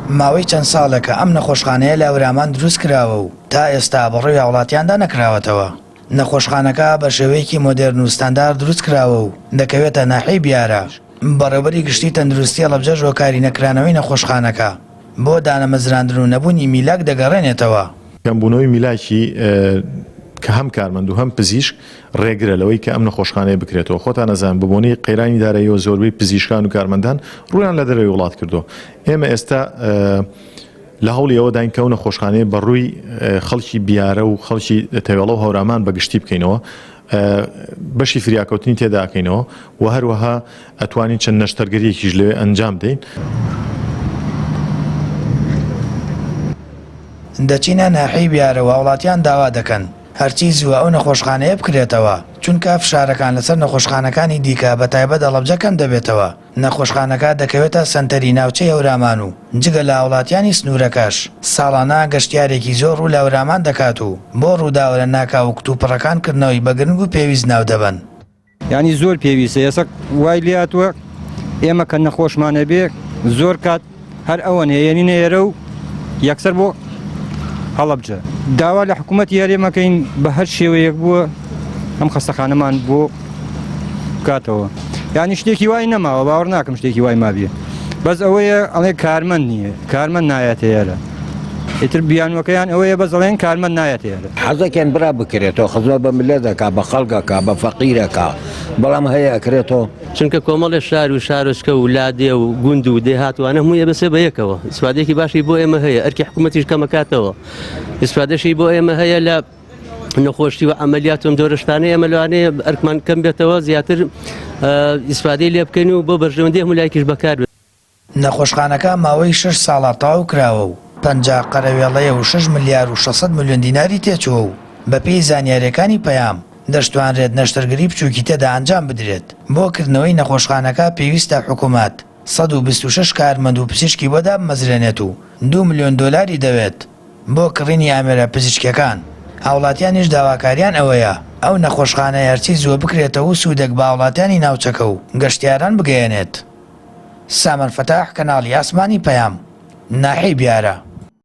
ماوەی چەند ساڵێکە ئەم نەخۆشخانەیە لە هەورامان دروستکراوە و تا ئێستا بەڕووی هاوڵاتیاندا نەکراوەتەوە. نەخۆشخانەکە بە شێوەیەکی مۆدێرن و ستاندارد دروستکراوە و دەکەوێتە ناحیەی بیارە. بەڕێوبەری گشتی تەندروستی هەڵەبجەش هۆکاری نەکرانەوەی نەخۆشخانەکە بۆ دانەمەزراندن و نەبوونی میلاک دەگەڕێنێتەوە. کەمبوونەوەی میلاکی کە هەم کارمەند و هەم پزیشک ڕێگرە لەوەی کە ئەم نەخۆشخانەیە بکرێتەوە. خۆتان ئەزانن بە بۆنەی قەیرانی داراییەوە زۆربەی پزیشکان و کارمەندان ڕوویان لە دەرەوەی وڵات کردووە. ئێمە ئێستا لە هەوڵی ئەوەداین کە ئەو نەخۆشخانەیە بە ڕووی خەڵکی بیارە و خەڵکی تەوێڵە و هەورامان بە گشتی بکەینەوە، بەشی فریاکەوتنی تێدا ئەکەینەوە و هەروەها ئەتوانین چەند نەشتەرگەریەکیش لەوێ ئەنجام بدەین. دەچینە ناحیەی بیارە و هاوڵاتیان داوا دەکەن هەرچی زووە ئەو نەخۆشخانەیە بکرێتەوە، چونکە فشارەکان لەسەر نەخۆشخانەکانی دیکە بەتایبەت هەڵەبجە کەم دەبێتەوە. نەخۆشخانەکە دەکەوێتە سەنتەری ناوچەی هەورامان و جگە لە هاوڵاتیانی سنوورەکەش، ساڵانە گەشتیارێکی زۆر ڕوو لە هەورامان دەکات و بۆ ڕووداوە لەناکاو و کتوپڕەکان کردنەوەی بە گرنگ و پێویست ناودەبەن. یانی زۆر پێویستە ئێستا وای لێهاتووە ئێمە کە نەخۆشمان ئەبێ زۆر کات هەر ئەوەن هەیەنینە ئێرە و یەکسەر بۆ هەڵەبجە داوا لە حکوومەتی هەرێمەکەین بە هەر شێوەیەک بووە ئەم خەستەخانەمان بۆ بکاتەوە یانی شتێکی وای نەماوە باوەڕ ناکەم شتێکی وای مابێ بەس ئەوەیە ئەڵێ کارمەند نییە کارمەند نایەتە ئێرە ئیتر بیانوەکەیان ئەوەیە بەس ئەڵێن کارمەند نایەتە ئێرە. حەزەکەین برا بکرێتەوە خزمەت بە مللەت ئەکا بە خەڵک ئەکا بە فەقیر ئەکا بەڵام هەیە ئەکرێتەوە. چونکە کۆمەڵێ شار و شارۆچکە و لادێ و گوند و دێهات وانە هەمووی ئەبەسێ بە یەکەوە ئیسفادەیەکی باشی بۆ ئێمە هەیە ئەرکی حکوومەتیش کەمەکاتەوە ئیسفادەشی بۆ ئێمە هەیە لە نەخۆشی و عملیات و جۆرە شتانە ئێمە لەوانەیە ئەرکمان کەم بێتەوە زیاتر ئیسفادەی لێ بکەین و بۆ بەرژەوەندی هەموو لایەکیش بەکار بێت. نەخۆشخانەکە ماوەی شەش ساڵە تەواو کراوە و 50 قەرەوێڵەیە و شەش ملیار و 600 ملیۆن دیناری تێچووە و بەپێی زانیارییەکانی پەیام، دەشتوانرێت نەشتەرگەری بچووکی تێدا ئەنجام بدرێت. بۆ کردنەوەی نەخۆشخانەکە پێویستە حکومەت 126 کارمەند و پزیشکی بۆ دابمەزرێنێت و دوو ملیۆن دۆلاری دەوێت بۆ کڕینی ئامێرە پزیشکیەکان. هاوڵاتیانیش داواکاریان ئەوەیە ئەو نەخۆشخانەیە هەرچی زووە بکرێتەوە و سوودێک بە هاوڵاتیانی ناوچەکە و گەشتیاران بگەیەنێت. سامان فەتاح، کەناڵی ئاسمانی پەیام، ناحیەی بیارە.